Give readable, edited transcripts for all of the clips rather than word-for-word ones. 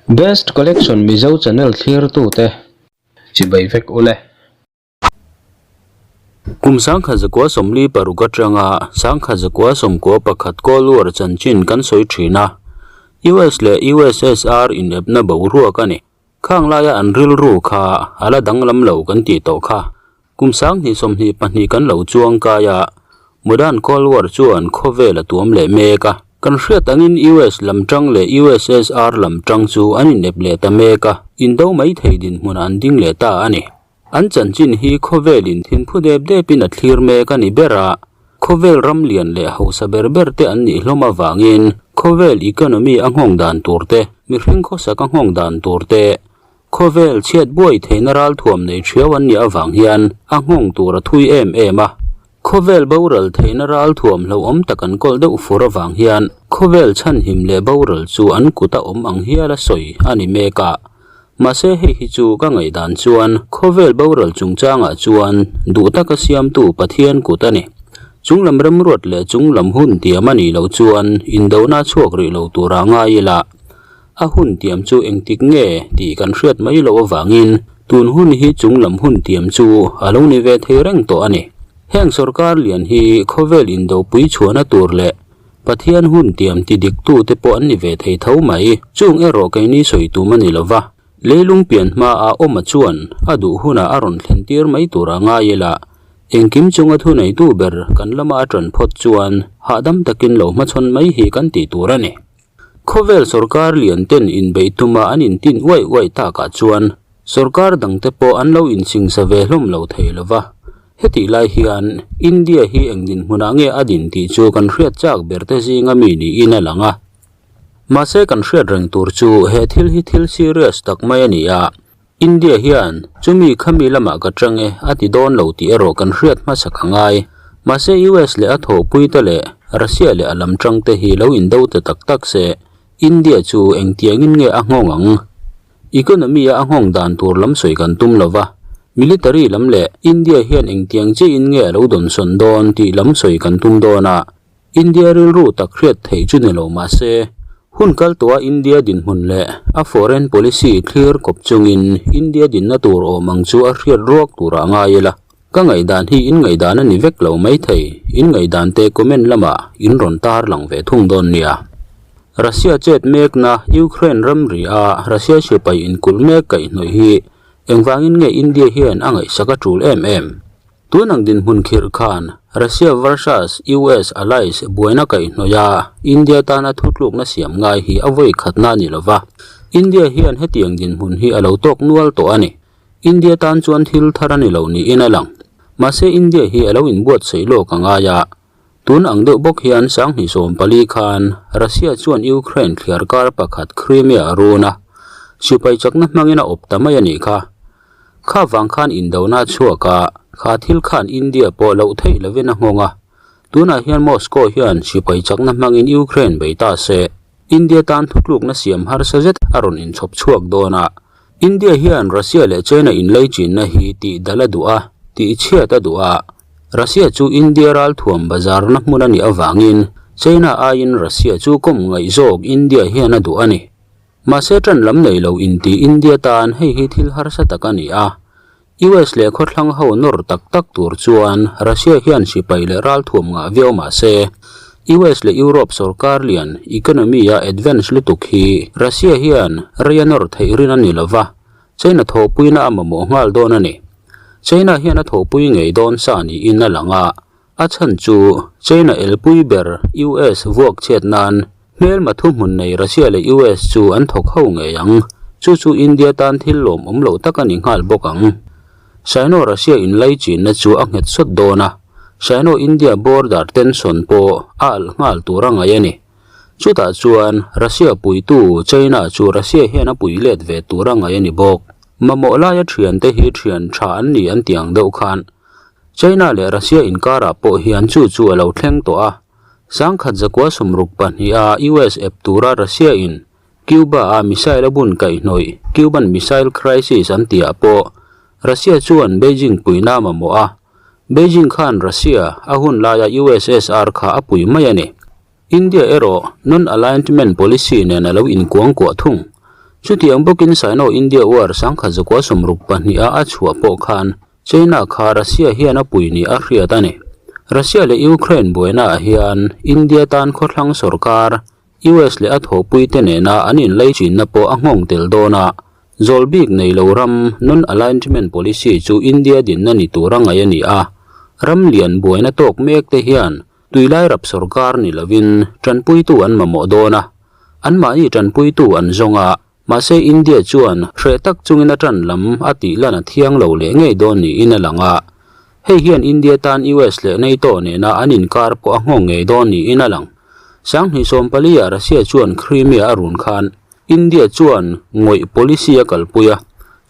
Best Collection Mizo channel thlirtute chibai vek ule. Kum 1946 atanga 1991 Cold War chanchin kan sawi thin a, US leh USSR inepna boruak a ni. Khang laia an rilru kha a la danglam lo kan tih tawh kha. Kum 2022 kan lo chuang kai a, Modern Cold War chuan khawvel a tuam leh mek a. Kan hriat angin US lam tang leh USSR lam tang chu an inep leh ta mek a, indo mai thei dinhmunah an ding leh ta a ni. An chanchin hi khawvelin thinphu dep depin a thlir mek a ni ber a, khawvel ram lian leh hausa ber ber te an nih hlawm avangin khawvel economy a nghawng dan tur te, mihring khawsak a nghawng dan tur te, Khawvel chhiat buai theihna ralthuam nei thiau an nih avang hian a nghawng tur a thui em em a. Khawvel boral theihna ralthuam hlauhawm tak an kawlh deuh fur avang hian khawvel chhanhim leh boral chu an kut a awm ang hial a sawi a ni mek a. Mahse hei hi chu ka ngaihdan chuan khawvel boral chungchangah chuan duh taka siamtu Pathian kut a ni. Chunglam remruat leh chunglam hun tiam a nih loh chuan indona chhuak rih lo turah ngai ila. A hun tiam chu engtik nge tih kan hriat mai loh avangin tun hun hi chung lam hun tiam chu a lo ni ve thei reng tawh a ni. Heng sorkar lian hi khawvel indopui chhuahna tur leh Pathian hun tiam ti diktute pawh an ni ve thei tho mai. Chung erawh keini sawi tum a ni lo va, leilung pian hmaah awma chuan a duh hunah a rawn thlen tir mai tur a ngai ila, engkim chunga thuneitu ber kan lama a ṭan phawt chuan hahdam takin lo hmachhawn mai hi kan tih tur a ni. Khawvel sorkar lian ten inbeih tuma an intin uaih uaih takah chuan sorkar dangte pawh an lo insingsa ve hlawm lo thei lo va. Hetih lai hian India hi eng dinhmunah nge a din tih chu kan hriat chak berte zinga mi niin a lang a. Mahse kan hriat reng tur chu he thil hi thil serious tak mai a ni a, India hian chumi khami lamah ka chang e a ti dawn lo tih erawh kan hriat hmasak a ngai. Mahse US leh a thawhpuite leh Russia leh a lam tangte hi lo indo ta tak tak se, India chu engtiangin nge a nghawng ang? Economy a a nghawng dan tur lam sawi kan tum lo va, military lam leh India hian engtiang chiahin nge a lo dawnsawn dawn tih lam sawi kan tum dawn a. India rilru tak hriat theih chu ni lo mah se, hun kal tawha India dinhmun leh a foreign policy thlir kawp chungin India dinna tur awm ang chu a hriat ruak turah ngai ila. Ka ngaihdan hi in ngaihdan a ni vek lo maithei, in ngaihdan te comment lamah in rawn tar lang ve thung dawn nia. Russia chet mekna Ukraine ramri a Russia sipai inkulh mek kaihhnawih hi engvangin nge India hian a ngaihsak a tul em em? Tun ang dinhmun khirh khan Russia versus US allies buaina kaihhnawih a India tana thutlukna siam ngai hi a vawi khatna a ni lo va. India hian hetiang dinhmun hi a lo tawk nual tawh a ni. India tan chuan thil thar a ni lo niin a lang. Mahse India hi a lo inbuatsaih lawk a ngai a. Tun ang deuh bawk hian 2014 khan Russia chuan Ukraine thliar kar pakhat Crimea a run a, sipai chakna hmangin a awp ta mai a nih kha. Kha vang khan indona a chhuak a, kha thil khan India pawh loh theih lovin a nghawng a. Tunah hian Moscow hian sipai chakna hmangin Ukraine bei ta se, India tan thutlukna siam harsa zet a rawn inchhawp chhuak dawn a. India hian Russia leh China inlei chinna hi tih dal a duh a, tih chhiat a duh a. Russia chu India ralthuam bazarna hmun a nih avangin China aiin Russia chu kawm ngaih zawk India hian a duh a ni. Mahse ṭan lam nei lo inti India tan hei hi thil harsa tak a ni a. US leh khawthlang ho nawr tak tak tur chuan Russia hian sipai leh ralthuam ngah viau mah se, US leh Europe sorkar lian economy a advance lutuk hi Russia hian rei a nawr theih rin a ni lo va, China thawhpuina a mamawh nghal dawn a ni. China hian a thawhpui ngei dawn sa niin a lang a, A chhan chu China elpui ber US vuak chhiat nan hmelma thuhmun nei Russia leh US chu an thawk ho ngei ang. Chu chu India tan thil lawmawm loh tak a ni nghal bawk ang. Sino-Russia inlai chinna chu a nghet sawt dawn a, Sino-India border tension pawh a alh nghal tur a ngaih a ni. Chutah chuan Russia puitu China chu Russia hian a pui let ve tur a ngaih a ni bawk. Mamawh laia thiante hi thian tha an ni an ti ang deuh khan China leh Russia inkarah pawh hian chu chu a lo thleng tawh a, 1962 a US ep tura Russia in Cuba a missile a bun kaihhnawih Cuban Missile Crisis an tihah pawh Russia chuan Beijing puihna a mamawh a, Beijing khan Russia a hun laia USSR kha a pui mai a ni. India erawh non-alignment policy nen a lo inkuangkuah thung. Chutiang bawkin Sino-India War 1962 a a chhuah pawh khan China kha Russia hian a pui ni a hriat a ni. Russia leh Ukraine buainaah hian India tan khawthlang sorkar, US leh a thawhpuite nena an inlaichinna pawh a nghawng tel dawn a, zawl bik nei lo ram non-alignment policy chu India dinna ni tura ngaih a ni a. Ram lian buaina tawk mek te hian Tuilai rap sorkar ni lovin tanpuitu an mamawh dawn a, anmahni tanpuitu an zawng a, mahse India chuan hreh tak chungin a tan lam a tih lan a thiang lo leh ngei dawn niin a lang a. Hei hian India tan US leh NATO nena an inkar pawh a nghawng ngei dawn niin a lang. 2014 ah Russia chuan Crimea a run khan India chuan ngawih policy a kalpui a,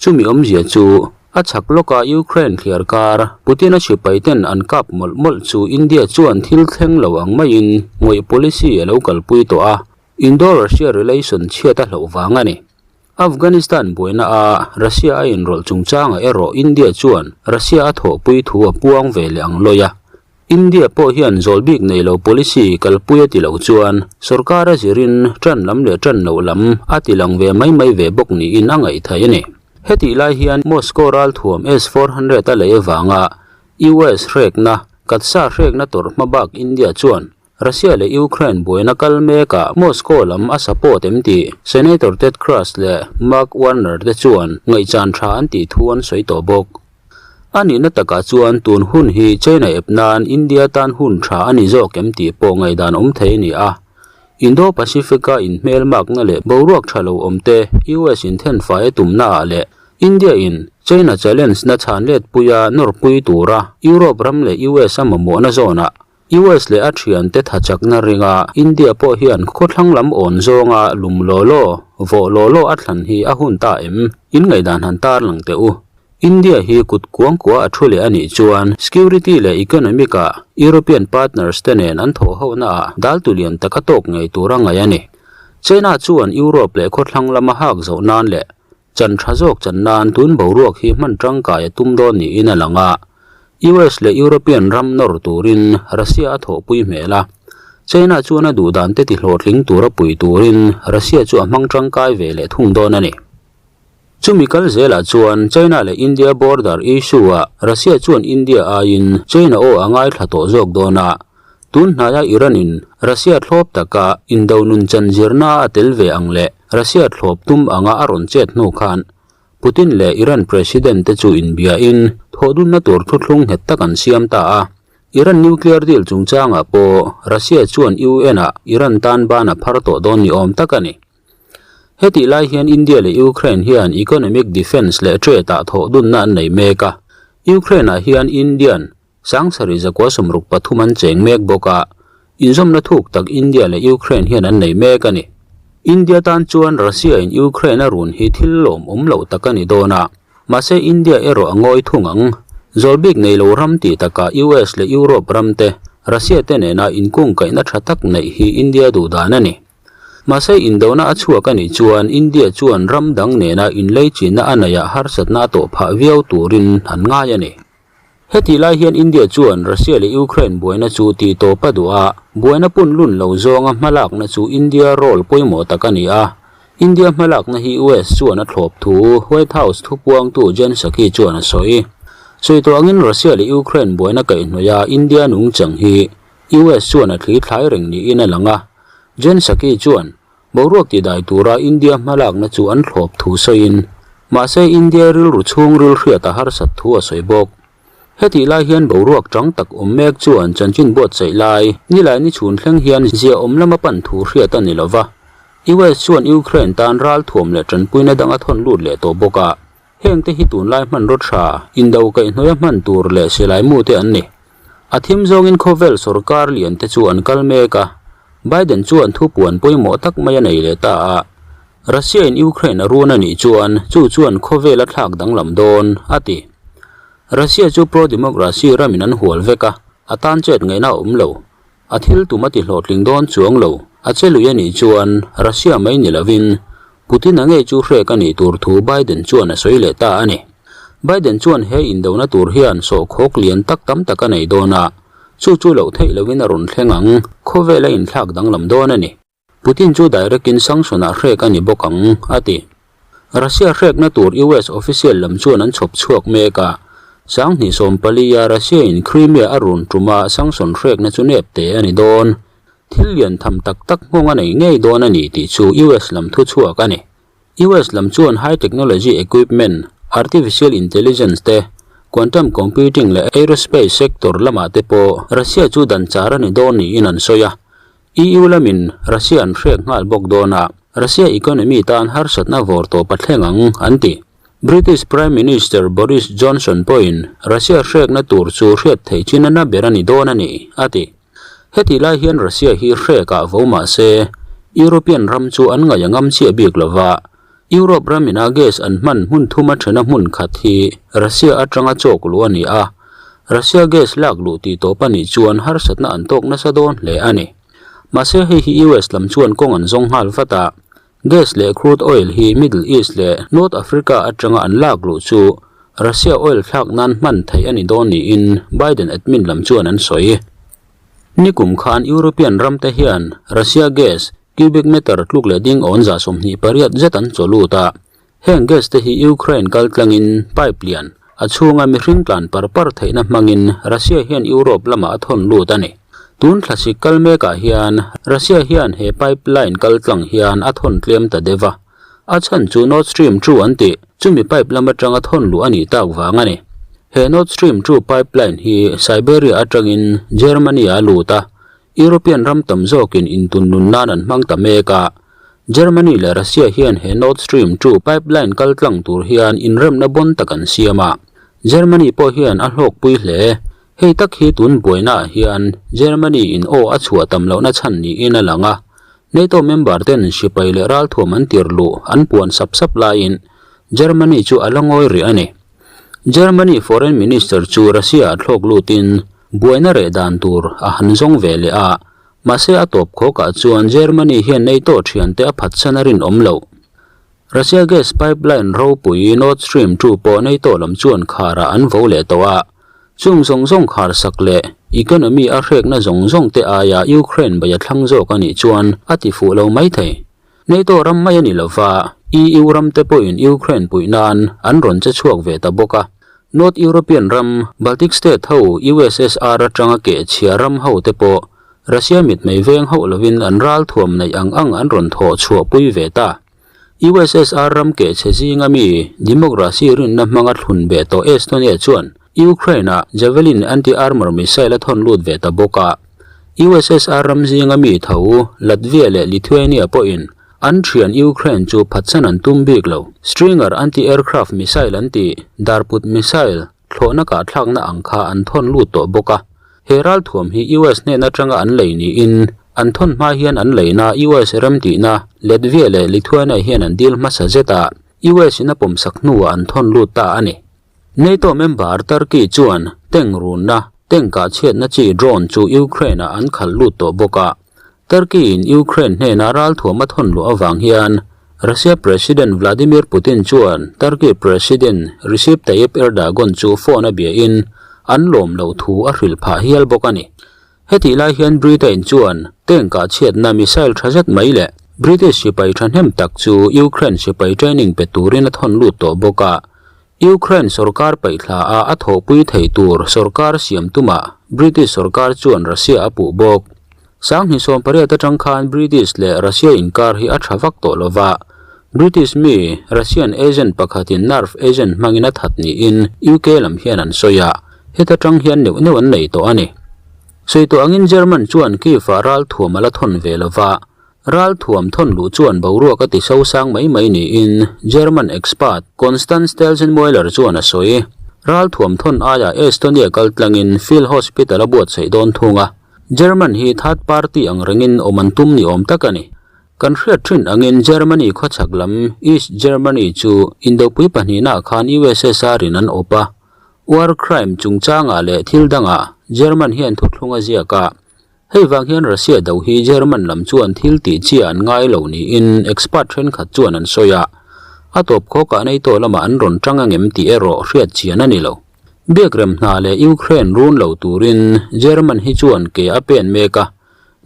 chumi awmzia chu a chhak lawka Ukraine thliar kar Putin-a sipai ten an kap mawlh mawlh chu India chuan thil thleng lo ang maiin ngawih policy a lo kalpui tawh a, Indo-Russia relation chhiat a hlauh vang a ni. Afghanistan buaina a Russia a inrawlh chungchangah erawh India chuan Russia a thawhpui thu a puang ve leh ang lawi a, India pawh hian zawl bik nei lo policy kalpui a ti lo chuan sorkar a zirin tan lam leh tan loh lam a ti lang ve mai mai ve bawk niin a ngaih theih a ni. Hetih lai hian Moscow ralthuam S-400 a lei avanga US hrekna, katsa hrekna tawrh hmabak India chuan Russia leh Ukraine buaina kal mekah Moscow lam a support em tih Senator Ted Cruz leh Mark Warner te chuan ngaihchan tha an tih thu an sawi tawh bawk. A nihna takah chuan tun hun hi China ep nan India tan hun tha a ni zawk em tih pawh ngaihdan awm thei a ni a. Indo-Pacific-a inhmelmakna leh boruak tha lo awm te US in thenfai a tumnaah leh India in China challenge na chhan letpuia nawrpui tura Europe ram leh US a mamawhna zawnah US leh a thiante tha chakna ringa India pawh hian khawthlang lam awn zawnga lum law law, vawh law law a thlan hi a hun ta em? In ngaihdan han tar lang teh u. India hi kut kuang kua a thu leh a nih chuan security leh economic ah European partners te nen an thawh ho na ah dal tu lian tak a tawk ngei tur a ngaih a ni. China chuan Europe leh khawthlang lama hak zoh nan leh Chan tha zawk chan nan tun boruak hi hman tangkai a tum dawn niin a lang a. US leh European ram nawr turin Russia a thawhpui hmel a. China chuan a duhdan te ti hlawhtling tura pui turin Russia chu a hmang tangkai ve leh thung dawn a ni. Chumi kal zelah chuan China leh India border issue-ah Russia chuan India aiin China aw a ngaithla tawh zawk dawn a. Tun hnaia Iran-in Russia thlawp taka indo nun chan zirna a tel ve ang leh Russia thlawp tum anga a rawn chet hnu khan Putin leh Iran President te chu inbiain thawhdunna tur thuthlung nghet tak an siam ta a. Iran nuclear deal chungchangah pawh Russia chuan UN-ah Iran tan ban a phar tawh dawn ni awm tak a ni. Hetih lai hian India leh Ukraine hian economic defence leh trade-ah thawhdunna an nei mek a. Ukraine-ah hian Indian Sangsarih 163 an cheng mek bawk a, inzawmna thuk tak India leh Ukraine hian an nei mek a ni. India tan chuan Russia in Ukraine a run hi thil lawmawm loh tak a ni dawn a, mahse India erawh a ngawi thung ang. Zawl bik nei lo ram tih takah US leh Europe ram te Russia te nena inkungkaihna tha tak neih hi India duhdan a ni. Mahse indona a chhuak a nih chuan India chuan ram dang nena inleichinna a neihah harsatna a tawh phah viau turin an ngai a ni. Hetih lai hian India chuan Russia leh Ukraine buaina chu tih tawp a duh a, buaina pun lun lo zawnga hmalakna chu India role pawimawh tak a ni a. India hmalakna hi US chuan a thlawp thu White House thupuangtu Jen Psaki chuan a sawi. Sawi tawh angin Russia leh Ukraine buaina kaihhnawih a India nungchang hi US chuan a thli thlai reng niin a lang a. Jen Psaki chuan Boruak tidai tura India hmalakna chu an thlawp thu sawiin, mahse India rilru chhungril hriat a harsat thu a sawi bawk. Hetih lai hian boruak chang tak awm mek chuan chanchin buatsaih lai, nilai ni chhun thleng hian ziaawm lama pan thu hriat a ni lova. US chuan Ukraine tan ralthuam leh tanpuina dang a thawn lut leh tawh bawk a. Hengte hi tunlai hmanraw tha, indo kaihhnawih a hman tur leh silai mute an ni. A thim zawngin khawvel sorkar lian te chu an kal mek a, Biden chuan thupuan pawimawh tak mai a nei leh ta a. Russia in Ukraine a run a nih chuan chu chuan khawvel a thlak danglam dawn, a ti. Russia chu pro-democracy ramin an hual vek a, a tan chet ngaihna a awm lo. A thil tum a ti hlawhtling dawn chuang lo, a che lui a nih chuan Russia mai ni lovin Putin-a ngei chu hrek a nih tur thu Biden chuan a sawi leh ta a ni. Biden chuan he indona tur hian sawhkhawk lian tak tam tak a nei dawn a, chu chu loh theih lovin a rawn thleng ang, khawvel a inthlak danglam dawn a ni. Putin chu direct-in sanction-ah hrek a ni bawk ang, a ti. Russia hrekna tur US official lam chuan an chhawp chhuak mek a. 2024 a Russia in Crimea a run tuma sanction hrekna chu nep te a ni dawn. Thil lian tham tak tak nghawng a nei ngei dawn a ni tih chu US lam thu chhuak a ni. US lam chuan high technology equipment, artificial intelligence te, quantum computing leh aerospace sector lamah te pawh Russia chu dan char a ni dawn niin an sawi a. EU lamin Russia an hrek nghal bawk dawn a, Russia economy tan harsatna vawr tawp a thleng ang, an ti. British Prime Minister Boris Johnson pawhin Russia hrekna tur chu hriat theih chin a na ber a ni dawn a ni, a ti. Hetih lai hian Russia hi hrekah vo mah se, European ram chu an ngaih a ngam chiah bik lo va, Europe ram ina gas an hman hmun thuma thena hmun khat hi Russia atanga chawk luh a ni a, Russia gas lak luh tih tawp a nih chuan harsatna an tawk nasa dawn hle a ni. Mahse hei hi US lam chuan kawng an zawng nghal vat a, gas leh crude oil hi Middle East leh North Africa atanga an lak luh chu Russia oil thlak nan hman theih a ni dawn niin Biden admin lam chuan an sawi. Nikum khan European ramte hian Russia gas cubic meter tluk leh ding awn 28 zet an chaw lut a. Heng gas te hi Ukraine kal tlangin pipe lian a chhunga mihring tlan par par theihna hmangin Russia hian Europe lamah a thawn lut a ni. Tun thlasik kal mekah hian Russia hian he pipeline kal tlang hian a thawn tlem ta deuh a. A chhan chu Nord Stream 2 an tih, chumi pipe lam atanga thawn luh a nih tak vang a ni. He Nord Stream 2 pipeline hi Siberia atangin Germany ah a lut a, European ram tam zawkin intun nun nan an hmang ta mek a. Germany leh Russia hian he Nord Stream 2 pipeline kal tlang tur hian inremna bawn tak an siam a, Germany pawh hian a hlawkpui hle. Hei tak hi tun buainaah hian Germany in aw a chhuah tam lohna chhan niin a lang a, NATO member ten sipai leh ralthuam an tir luh an puan sap sap laiin Germany chu a la ngawi rih a ni. Germany Foreign Minister chu Russia ah thlawk lutin buaina reh dan tur a han zawng ve leh a, mahse a tawp khawkah chuan Germany hian NATO thiante a phatsan a rinawm loh. Russia gas pipeline ropui Nord Stream 2 pawh NATO lam chuan kharah an vo leh tawh a, Chung zawng zawng kharsak leh economy a hrekna zawng zawng te aia Ukraine bei a thlang zawk a nih chuan a ti fuh lo mai thei. NATO ram mai a ni lova, EU ram te pawhin Ukraine puih nan an rawn che chhuak ve ta bawk a. North European ram, Baltic state ho USSR atanga keh chhia ram ho te pawh Russia mitmei veng hauh lovin an ralthuam neih ang ang an rawn thawh chhuah pui ve ta. USSR ram kehchhe zinga mi democracy rinna hmanga thlun beh tawh Estonia chuan Ukraine-ah Javelin anti-armour missile a thawn lut ve ta bawk a. USSR ram zinga mi tho Latvia leh Lithuania pawhin an thian Ukraine chu phatsan an tum bik lo. Stinger anti-aircraft missile an tih darput missile thlawhna kahthlakna ang kha an thawn lut tawh bawk a. He ralthuam hi US hnen atanga an lei niin an thawn hma hian an leina US remtihna Latvia leh Lithuania hian an dil hmasa zet a, US in a pawmsak hnuah an thawn lut ta a ni. NATO member Turkey chuan tank runna, tank kah chhiatna chi drone chu Ukraine ah an khalh lut tawh bawk a. Turkey in Ukraine hnena ralthuam a thawn luh avang hian Russia President Vladimir Putin chuan Turkey President Recep Tayyip Erdogan chu phone a biain an lawm loh thu a hrilh phah hial bawk a ni. Hetih lai hian Britain chuan tank kah chhiatna missile tha zet mai leh British sipai thahnem tak chu Ukraine sipai training pe turin a thawn lut tawh bawk a. Ukraine sorkar paihthla a a thawhpui thei tur sorkar siam tumah British sorkar chuan Russia a puh bawk. 2018 atang khan British leh Russia inkar hi a tha vak tawh lova, British mi Russian agent pakhatin nerve agent hmangin a that niin UK lam hian an sawi a, heta tang hian neuh neuh an nei tawh a ni. Sawi tawh angin German chuan Kyiv-ah ralthuam a la thawn ve lova, Ralthuam thawn luh chuan boruak a ti sosang mai mai niin German expert Konstanz Stelzenmueller chuan a sawi. Ralthuam thawn aiah Estonia kal tlangin Field Hospital a buatsaih dawn thung a. German hi third party ang rengin awm an tum ni awm tak a ni. Kan hriat thin angin Germany khawchhak lam East Germany chu Indopui pahnihnaah khan USSR in an awp a. War crime chungchangah leh thil dangah German hian thuthlung a ziak a. Hei vang hian Russia do hi German lam chuan thil tih chiah an ngai lo niin expert thenkhat chuan an sawi a, a tawp khawkah NATO lamah an rawn tang angem tih erawh hriat chian a ni lo. Biakrem hna leh Ukraine run lo turin German hi chuan ke a pen mek a,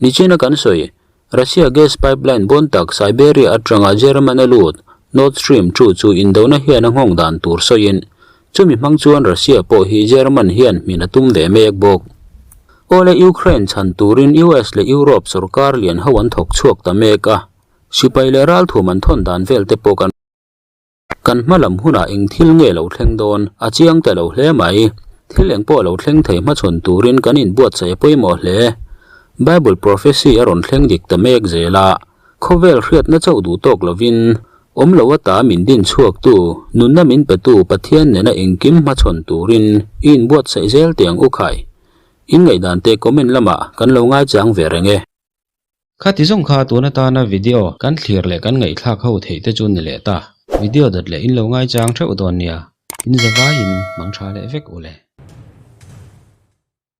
nichina kan sawi Russia gas pipeline bawn tak Siberia atanga German a lut. Nord Stream 2 chu indona hian a nghawng dan tur sawiin, chumi hmang chuan Russia pawh hi German hian hmin a tum ve mek bawk. Awle Ukraine chhan turin US leh Europe sorkar lian ho an thawk chhuak ta mek a, sipai leh ralthuam an thawn dan vel te pawh kan Kan hma lam hunah eng thil nge lo thleng dawn a chiang ta lo hle mai. Thil eng pawh lo thleng thei hmachhawn turin kan inbuatsaih a pawimawh hle. Bible prophecy a rawn thleng dik ta mek zel a, khawvel hriatna chauh duh tawk lovin, awm lo ata min din chhuaktu, nunna min petu Pathian nena engkim hmachhawn turin i inbuatsaih zel teh ang u khai. In ngaihdan te comment lamah kan lo ngaichang ve reng e. Khati zawng kha tun atana video kan thlir leh kan ngaihthlak ho theih te chu ni leh ta. Video dawt leh in lo ngaichang theuh dawn nia. In zavaiin mang tha leh vek u le.